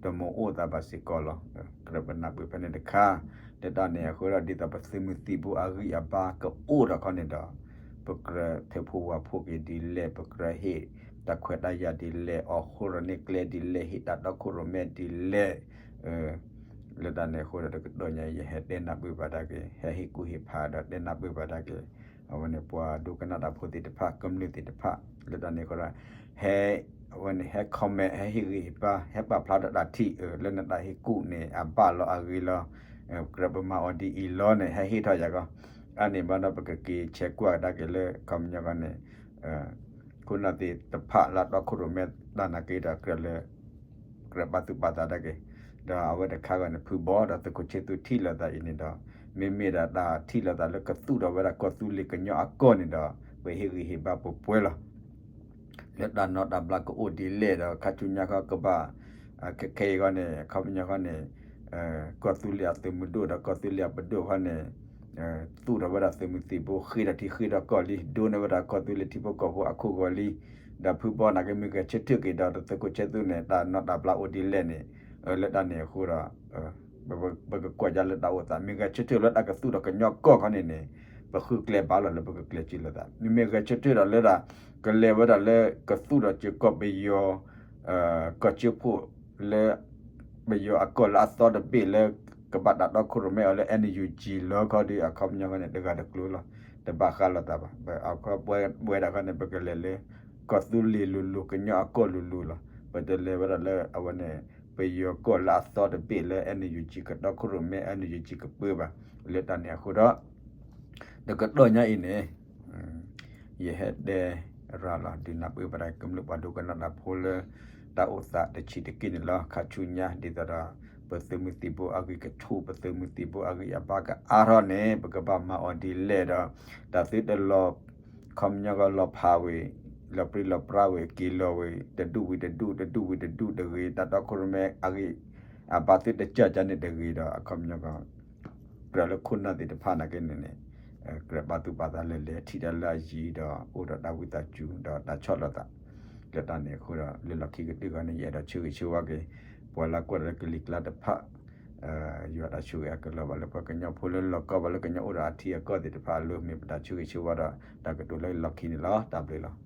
တမ့ၢ်အိၣ်သးဘၣ်စ့ၢ်ကီးလီၤ. ကြၢးပနၢ်ပၢၢ်ဖဲန့ၣ်တခါ လၢတၢ်န့ၣ်အဃိဒီး ဒ်သိးပသုးမုၢ်သံၣ်ဘိအဂံၢ်အဘါကအိၣ်ဒီးခီန့ၣ်ဒီး ပကြၢးထၢဖိဝၤဖိက့ၤဒ်လဲၣ် ပကြၢးဟ့ၣ်တၢ်ခွဲးတၢ်ယာ်ဒ်လဲၣ် အီၣ်ဃိရန့ၢ်ကျဲဒ်လဲၣ် ဟ့ၣ်တၢ်တီခိၣ်ရိၣ်မဲဒ်လဲၣ် လၢတၢ်န့ၣ်အဃိဒီး တကတီၢ်ညါအံၤ ယဟဲတဲနၢ်ပၢၢ်ဘၣ်ဒၣ်က့ၤ ဟဲဟ့ၣ်ကူၣ်ဟ့ၣ်ဖးဒီးတဲနၢ်ပၢၢ်ဘၣ်ဒၣ်က့ၤ အဝဲန့ၣ်ပှၤဒိကနၣ်တၢ်ဖိသ့ၣ်တဖၣ် ကမျၢၢ်သ့ၣ်တဖၣ် လၢတၢ်န့ၣ်အဃိဒီး ဟဲ အဝဲန့ၣ် ဟဲ comment ဟဲဟ့ၣ်ဂံၢ်ဟ့ၣ်ဘါ ဟဲပာ်ဖျါဒီးတၢ်ထံၣ် လၢနတၢ်ဟ့ၣ်ကူၣ်န့ၣ် အဘၣ်လီၤအဂ့ၤလီၤ ကြၢးပမၤအီၤဒ်အံၤလီၤန့ၣ် ဟဲဟ့ၣ်ထီၣ်ယၤကီး အန့ၣ်ဘၣ်ဒီး ပကက့ၤဆဲးကွၢ်ကဒါက့ၤလၢ ခီပညီကီးန့ၣ် ခိၣ်နၢ်သ့ၣ်တဖၣ်လၢတီခိၣ်ရိၣ်မဲတၢ်နာ်က့ဒီး ကြၢးလၢ ကြၢးပာ်သူၣ်ပာ်သးဒၣ်က့ၤ ဒီးအဝဲတခါဂီၢ်န့ၣ် ဖုဘီဒီးသုးခိၣ်ဆ့သူၣ်ထံၣ်လိာ်သးအံၤန့ၣ်ဒီး မ့မ့ၢ်ဒၣ်တၢ်ထံၣ်လိာ်သးလၢကသူၣ်ထီၣ်ဝဲဒၣ်ကီၢ်သူလ့ၤကညီအကီၢ်န့ၣ်ဒီး ပဟ့ၣ်ဂံၢ်ဟ့ၣ်ဘါပှဲၤပှဲၤလီၤ. လၢတၢ်နီၣ်တၢ်ဘျးကအိၣ်ဒ်လဲၣ်ဒီး ခါဆူညါခီကဘၣ် ခဲခဲအံၤဂီၢ်န့ၣ် ခီပညီဂီၢ်န့ၣ် ကီၢ်သူလ့ၤအသုးမုၢ်ဒိၣ်ဒီးကီၢ်သူလ့ၤအပဒိၣ်ဂီၢ်န့ၣ် သူၣ်ထီၣ်ဝဲဒၣ်သုးမုၢ်သံၣ်ဘိ ဃ့ၢ်ထီၣ်ထံဃ့ၢ်ထီၣ်ကီၢ်လံ ဒိးန့ၢ်ဝဲဒၣ်ကီၢ်သူလ့ၤထံဖိကီၢ်ဖိအခိၣ်ဂီၤလံ, ဒီးဖုဘီနာ်က့မ့ၢ်ဂဲၤဆၢထၢၣ်က့ၤဒီးသုးခိၣ်ဆဲသူၣ်န့ၣ် တၢ်နီၢ်တၢ်ဘျါအိၣ်ဒ်လဲၣ်န့ၣ်, လၢတၢ်န့ၣ်အဃိဒီး ပကကွၢ်ကဒါလၢတၢ်အိၣ်သး မ့ၢ်ဂဲၤဆၢထၢၣ်လၢတၢ်ကသူၣ်ထီၣ်ကညီကီၢ်ခီန့ၣ်န့ၣ် ပဃုကျဲဘၣ်လီၤလၢပကကျဲးစၢးလိာ်သး, မ့မ့ၢ်ဂဲၤဆၢထၢၣ်ဒီးလၢဒၣ် ကလဲၤဝဲဒၣ်လၢကသူၣ်ထီၣ်စ့ၢ်ကီးပယီၤ ကီၢ်စၢဖှိၣ်လၢ ပယီၤအကီၢ်လၢအသီတဘ့ၣ်လၢ ကဘၣ်တၢ်တီခိၣ်ရိၣ်မဲအီၤလၢ NUG လီၤခီဒီး အခီပညီခီန့ၣ် တဂၤတကျိၤလီၤ, တဘၣ်ဃးလိာ်သးဘၣ်. ပဝဲဒၣ်ခီန့ၣ် ပကလဲၤလၢ ကီၢ်သူလ့ၤလိၤလိၤ ကညီအကီၢ်လိၤလိၤလီၤ. ပတလဲၤဝဲဒၣ်လၢအဝဲန့ၣ် ပယီၤကီၢ်လၢအသီတဘ့ၣ်လၢ NUG ကတီခိၣ်ရိၣ်မဲ NUG ကပၢဘၣ်. လၢတၢ်န့ၣ်အဃိဒီး တကတီၢ်ညါအံၤန့ၣ် ယဟဲတဲရၤလီၤ ဒုးနၢ်ပၢၢ်ဘၣ်ဒၣ်ကမျၢၢ်ပှၤဒိကနၣ်တၢ်ဖိလၢ တၢ်အိၣ်သးတဆံးတက့ၢ်န့ၣ်လီၤ. ခါဆူညါဒ်သိးဒီး ပသုးမုၢ်သံၣ်ဘိအဂံၢ်ကဆူၣ် ပသုးမုၢ်သံၣ်ဘိအဂံၢ်အဘါကအါထီၣ်န့ၣ် ပကဘၣ်မၤအီၤဒ်လဲၣ်ဒီး တၢ်သုတလီၤ ခီပညီကလီၤဖးဝံၤ လီၤပြံလီၤပြါဝံၤ က့ၤလီၤဝံၤ တဒူၣ်ဝံၤတဒူၣ် တဒူၣ်ဝံၤတဒူၣ်တဂ့ၤ တၢ်တီခိၣ်ရိၣ်မဲအဂံၢ် အဘါသုတကၢ်ကၢ်န့ၣ်တဂ့ၤဒီး အခီပညီကီး ကြၢးလၢခိၣ်နၢ်သ့ၣ်တဖၣ်နာ်က့န့ၣ်န့ၣ် ကြၢးပာ်သူၣ်ပာ်သးလဲၤလဲၤထံၣ်တၢ်လၢအယံၤဒီး အိၣ်ဒီးတၢ်ဝံသးစူၤဒီးတၢ်ဆီၣ်လီၤသး လၢတၢ်န့ၣ်အဃိဒီး လၢလီၢ်ခံကတၢၢ်ဂီၢ်န့ၣ် ယအဲၣ်ဒိးဆၢဂ့ၤဆၢဝါက့ၤ ပှၤလၢကွၢ်တၢ်လၢကလံၤကျါတဖၣ် ယွၤတၢ်ဆိၣ်ဂ့ၤအကလီၤဘၣ်လၢပှၤကညီဖိလၢလီၢ်ကီၢ်ဘၣ်လၢကညီအိၣ်ဒီးအထံအကီၢ်သ့ၣ်တဖၣ်အလိၤ မ့ၢ်ပတၢ်ဆၢဂ့ၤဆၢဝါဒီး တၢ်ကတိၤလၢလီၢ်ခံန့ၣ်လီၤ. တၢ်ဘျုးလီၤ.